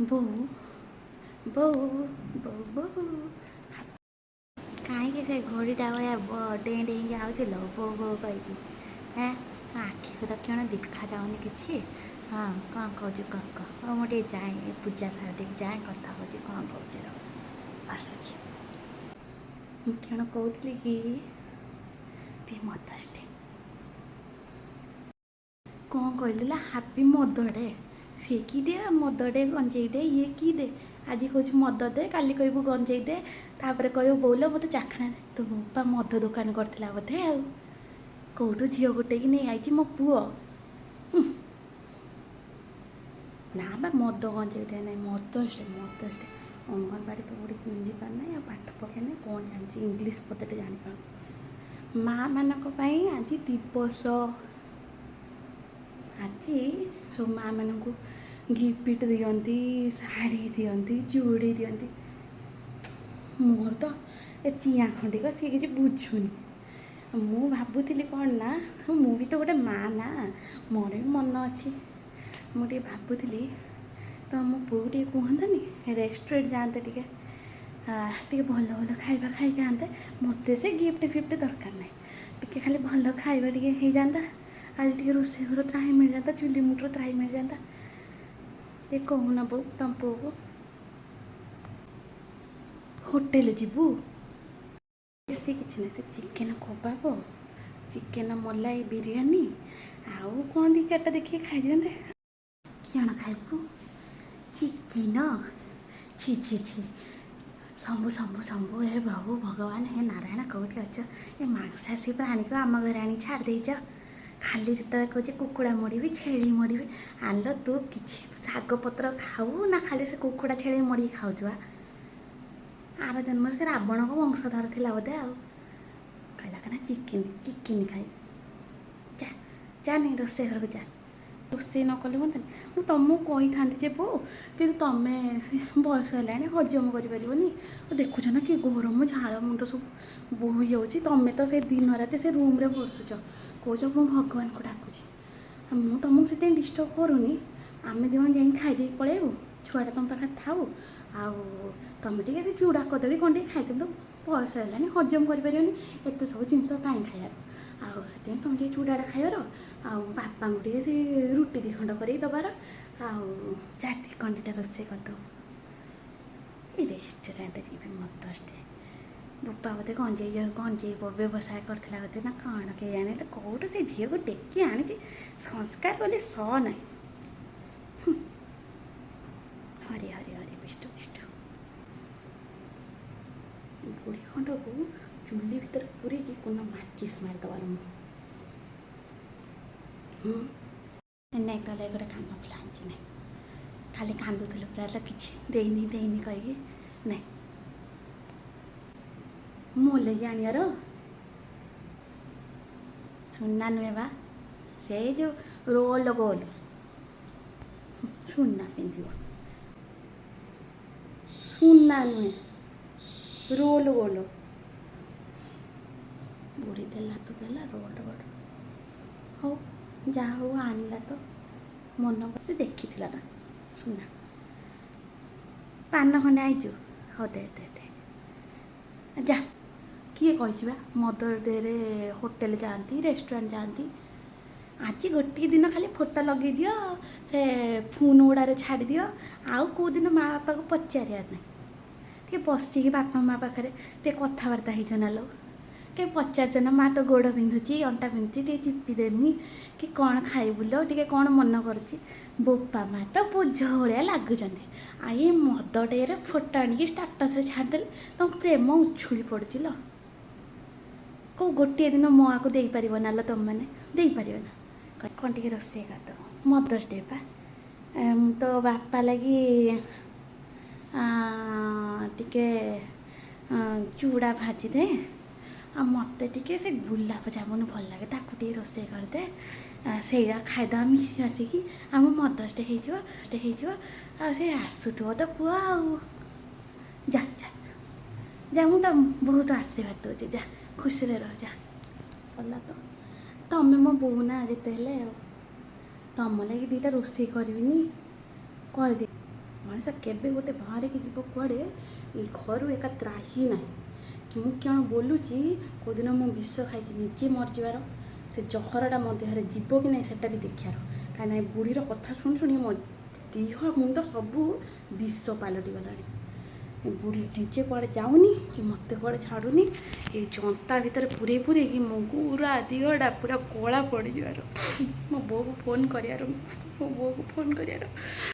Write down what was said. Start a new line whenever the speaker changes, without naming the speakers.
ବୋଉ, ବୋଉ, ବୋଉ, ବୋଉ। କାହିଁକି ସେ ଘୋଡ଼ିଟା ଭଳିଆ ଡେଇଁ ଡେଇଁକି ଆଉଛୁ ଲୋ, ବୋଉ ବୋଉ କହିକି? ହେଁ, ଆଖିକୁ ତ କ'ଣ ଦେଖାଯାଉନି କିଛି। ହଁ, କ'ଣ କହୁଛୁ, କ'ଣ କହ? ହଉ, ମୁଁ ଟିକେ ଯାଏ, ଏ ପୂଜା ସାରି ଦେଇକି ଯାଏ, କଥା ହେଉଛି। କ'ଣ କହୁଛୁ? ରହ, ଆସୁଛି। ମୁଁ କ'ଣ କହୁଥିଲି କି, ହାପି ମଦର୍ସ ଡେ। କ'ଣ କହିଲୁ ଲା? Happy mother day. ସିଏ କି ଡେ? ମଦର ଡେ, ଗଞ୍ଜେଇ ଡେ, ଇଏ କି ଡେ? ଆଜି କହୁଛୁ ମଦ ଦେ, କାଲି କହିବୁ ଗଞ୍ଜେଇ ଦେ, ତାପରେ କହିବୁ ବୋଉଲୋ ମୋତେ ଚାଖଣା ଦେ। ତୋ ବୋପା ମଦ ଦୋକାନ କରିଥିଲା ବୋଧେ? ଆଉ କେଉଁଠୁ ଝିଅ ଗୋଟେକି ନେଇ ଆଇଛି ମୋ ପୁଅ। ନା ବା, ମଦ ଗଞ୍ଜେଇ ଡେ ନାହିଁ, mother's day, mother's day. Anganwadi ତ ଓଡ଼ିଶା ଯିବାର ନାହିଁ, ଆଉ ପାଠ ପଢ଼ିବା ନାହିଁ, କ'ଣ ଜାଣିଛି? ଇଂଲିଶ ପଦଟେ ଜାଣିପାରୁନି। ମା' ମାନଙ୍କ ପାଇଁ ଆଜି ଦିବସ। ଆଜି ସବୁ ମା' ମାନଙ୍କୁ ଗିଫ୍ଟ ଦିଅନ୍ତି, ଶାଢ଼ୀ ଦିଅନ୍ତି, ଚୁଡ଼ି ଦିଅନ୍ତି। ମୋର ତ ଏ ଚିଆଁ ଖଣ୍ଡିକ, ସିଏ କିଛି ବୁଝୁନି। ମୁଁ ଭାବୁଥିଲି କ'ଣ ନା, ମୁଁ ବି ତ ଗୋଟେ ମା' ନା, ମୋର ବି ମନ ଅଛି। ମୁଁ ଟିକେ ଭାବୁଥିଲି ତ ମୋ ପୁଅକୁ ଟିକେ କୁହନ୍ତାନି, ରେଷ୍ଟୁରାଣ୍ଟ ଯାଆନ୍ତେ, ଟିକେ ଟିକେ ଭଲ ଭଲ ଖାଇବା ଖାଇକି ଆନ୍ତେ। ମୋତେ ସେ ଗିଫ୍ଟ ଫିଫ୍ଟ ଦରକାର ନାହିଁ, ଟିକେ ଖାଲି ଭଲ ଖାଇବା ଟିକେ ହେଇଯାନ୍ତା। ଆଜି ଟିକେ ରୋଷେଇ ଘର ତ୍ରାହି ମିଳିଯାନ୍ତା, ଚୁଲି ମୁଠରୁ ତ୍ରାହି ମିଳିଯାନ୍ତା। ଟିକେ କହୁନ ବୋଉ ତମ ପୁଅକୁ। ହୋଟେଲ ଯିବୁ, ବେଶୀ କିଛି ନାହିଁ, ସେ ଚିକେନ କବାବ, ଚିକେନ ମଲାଇ ବିରିୟାନୀ, ଆଉ କ'ଣ ଦୁଇ ଚାରିଟା ଦେଖିକି ଖାଇଦିଅନ୍ତେ। କ'ଣ ଖାଇବୁ? ଚିକେନ? ଛି ଛି ଛି। ଶମ୍ଭୁ, ଶମ୍ଭୁ, ଶମ୍ଭୁ, ହେ ପ୍ରଭୁ ଭଗବାନ, ହେ ନାରାୟଣ, କେଉଁଠି ଅଛ? ଏ ମାଂସାଶୀ ପ୍ରାଣୀକୁ ଆମ ଘରେ ଆଣି ଛାଡ଼ି ଦେଇଛ। ଖାଲି ଯେତେବେଳେ କହୁଛି କୁକୁଡ଼ା ମଡ଼ିବି, ଛେଳି ମଡ଼ିବି। ଆଲୋ, ତୁ କିଛି ଶାଗ ପତ୍ର ଖାଉ ନା, ଖାଲି ସେ କୁକୁଡ଼ା ଛେଳି ମଡ଼ିକି ଖାଉଛୁ? ଆ ଆର ଜନ୍ମରେ ସେ ରାବଣଙ୍କ ବଂଶଧର ଥିଲା ବୋଧେ। ଆଉ କହିଲା କାନା ଚିକେନ, ଚିକେନ ଖାଇ। ଯା, ଯା, ନାଇଁ ରୋଷେଇ ଘରକୁ ଯା। ରୋଷେଇ ନ କଲେ ହୁଅନ୍ତାନି? ମୁଁ ତୁମକୁ କହିଥାନ୍ତି ଯେ ବୋଉ, କିନ୍ତୁ ତମେ ସେ ବୟସ ହେଲାଣି, ହଜମ କରିପାରିବନି। ଆଉ ଦେଖୁଛ ନା କି ଗରମ, ଝାଳ ମୁଣ୍ଡ ସବୁ ବୋହି ଯାଉଛି। ତମେ ତ ସେ ଦିନ ରାତି ସେ ରୁମ୍ରେ ବସୁଛ, କହୁଛ ମୁଁ ଭଗବାନଙ୍କୁ ଡାକୁଛି। ଆଉ ମୁଁ ତୁମକୁ ସେଥିପାଇଁ ଡିଷ୍ଟର୍ବ କରୁନି। ଆମେ ଦୁଇ ଜଣ ଯାଇକି ଖାଇଦେଇକି ପଳେଇବୁ, ଛୁଆଟା ତୁମ ପାଖରେ ଥାଉ। ଆଉ ତମେ ଟିକେ ସେ ଚୁଡ଼ା କଦଳୀ କ'ଣ ଟିକେ ଖାଇଦିଅନ୍ତୁ। ବୟସ ହେଲାଣି, ହଜମ କରିପାରିବନି ଏତେ ସବୁ ଜିନିଷ କାହିଁ ଖାଇବାର। ଆଉ ସେଥିପାଇଁ ତମେ ଟିକେ ଚୁଡ଼ାଟା ଖାଇବାର, ଆଉ ବାପାଙ୍କୁ ଟିକେ ସେ ରୁଟି ଦୁଇ ଖଣ୍ଡ କରିକି ଦେବାର, ଆଉ ଚାରି କ'ଣ ଦୁଇଟା ରୋଷେଇ କରିଦେବୁ। ଏ ରେଷ୍ଟୁରାଣ୍ଟ ଯିବି ମଦର୍ସ ଡେ। ବୋପା ବୋଧେ ଗଞ୍ଜେଇ ଗଞ୍ଜେଇ ବ୍ୟବସାୟ କରିଥିଲା ବୋଧେ ନା କ'ଣ କେଜାଣି? ହେଲେ କେଉଁଠୁ ସେ ଝିଅକୁ ଟେକି ଆଣିଛି? ସଂସ୍କାର ବୋଲି ସ ନାହିଁ। ହରି ହରି ହରି, ବିଷ୍ଣୁ ବିଷ୍ଣୁ। ବୁଢ଼ୀ ଖଣ୍ଡକୁ ଚୁଲି ଭିତରେ ପୁରେଇକି କୋଉଦିନ ମାଚିସ୍ ମାରିଦେବାର ମୁଁ। ନାଇଁ, ତାହେଲେ ଗୋଟେ କାନ ଫୁଲ ଆଣିଛି। ନାଇଁ, ଖାଲି କାନ୍ଦୁଥିଲୁ ପୁରା ହେଲା, କିଛି ଦେଇନି ଦେଇନି କହିକି। ନାଇଁ, ମୋ ଲାଗି ଆଣିବାର ସୁନା ନୁହେଁ ବା, ସେଇ ଯେଉଁ ରୋଲ ଗୋଲ ସୁନା ପିନ୍ଧିବ। ସୁନା ନୁହେଁ, ରୋଲ ଗୋଲ। ବୁଢ଼ୀ ଦେଲା ତ ଦେଲା ରୋଲ ଗୋଲ। ହଉ, ଯାହା ହଉ ଆଣିଲା ତ, ମନ ଦେଖିଥିଲା ନା ସୁନା। ପାନ ଖଣ୍ଡେ ଆଇଛୁ? ହଉ, ଦେ ଦେ ଦେ, ଯା। କିଏ କହିଛି ବା ମଦର ଡେରେ ହୋଟେଲ ଯାଆନ୍ତି, ରେଷ୍ଟୁରାଣ୍ଟ ଯାଆନ୍ତି? ଆଜି ଗୋଟିଏ ଦିନ ଖାଲି ଫଟୋ ଲଗେଇ ଦିଅ, ସେ ଫୋନ୍ ଗୁଡ଼ାରେ ଛାଡ଼ିଦିଅ। ଆଉ କେଉଁ ଦିନ ମା ବାପାକୁ ପଚାରିବାର ନାହିଁ। ଟିକେ ବସିକି ବାପା ମା ପାଖରେ ଟିକେ କଥାବାର୍ତ୍ତା ହେଇଛ ନା ଲୋ? କେବେ ପଚାରିଛ ନା, ମା ତୋ ଗୋଡ଼ ବିନ୍ଧୁଛି, ଅଣ୍ଟା ବିନ୍ଧୁଛି, ଟିକେ ଚିପି ଦେମି କି କ'ଣ ଖାଇବୁ ଲୋ, ଟିକେ କ'ଣ ମନ କରୁଛି? ବୋପା ମା ତ ବୋଝ ଭଳିଆ ଲାଗୁଛନ୍ତି। ଆଉ ଏଇ ମଦ ଡେରେ ଫଟୋ ଆଣିକି ଷ୍ଟାଟସ୍ରେ ଛାଡ଼ିଦେଲେ ତମ ପ୍ରେମ ଉଛୁଳି ପଡ଼ୁଛି ଲୋ। କେଉଁ ଗୋଟିଏ ଦିନ ମୋ ଆକୁ ଦେଇପାରିବ ନା ଲୋ? ତମମାନେ ଦେଇପାରିବ ନା? କ'ଣ ଟିକେ ରୋଷେଇ କରିଦେବ। ମଦର୍ସ ଡେ ପା। ତୋ ବାପା ଲାଗି ଟିକେ ଚୁଡ଼ା ଭାଜିଦେ, ଆଉ ମୋତେ ଟିକେ ସେ ଗୁଲାପ ଜାମୁନ ଭଲ ଲାଗେ, ତାକୁ ଟିକେ ରୋଷେଇ କରିଦେ। ସେଇଟା ଖାଇଦେବା ମିଶି ମାସିକି, ଆମ ମଦର୍ସ ଡେ ହେଇଯିବ, ଡେ ହେଇଯିବ। ଆଉ ସେ ଆସୁଥିବ ତ ପୁଅ। ଆଉ ଯା ଯା ଯା, ମୁଁ ତ ବହୁତ ଆଶୀର୍ବାଦ ଦେଉଛି, ଯା, ଖୁସିରେ ରହ, ଯା। ଗଲା ତ। ତମେ ମୋ ବୋଉ ନା ଯେତେ ହେଲେ, ଆଉ ତମ ଲାଗି ଦୁଇଟା ରୋଷେଇ କରିବିନି? କରିଦେ। ମଣିଷ କେବେ ଗୋଟେ ବାହାରିକି ଯିବ କୁଆଡ଼େ, ଏଇ ଘରୁ ଏକା ତ୍ରାହି ନାହିଁ। ମୁଁ କ'ଣ ବୋଲୁଛି, କେଉଁଦିନ ମୁଁ ବିଷ ଖାଇକି ନିଜେ ମରିଯିବାର, ସେ ଜହରଟା ମୋ ଦେହରେ ଯିବ କି ନାହିଁ ସେଟା ବି ଦେଖିବାର। କାହିଁକିନା ଏ ବୁଢ଼ୀର କଥା ଶୁଣି ଶୁଣି ମୋ ଦେହ ମୁଣ୍ଡ ସବୁ ବିଷ ପାଲଟି ଗଲାଣି। ଏ ବୁଢ଼ୀ ନିଜେ କୁଆଡ଼େ ଯାଉନି କି ମୋତେ କୁଆଡ଼େ ଛାଡ଼ୁନି। ଏଇ ଜନ୍ତା ଭିତରେ ପୂରେଇ ପୂରେଇକି ମୋ ପୁରା ଦିହଟା ପୁରା କଳା ପଡ଼ିଯିବାର। ମୋ ବୋଉକୁ ଫୋନ୍ କରିବାର, ମୋ ବୋଉକୁ ଫୋନ୍ କରିବାର।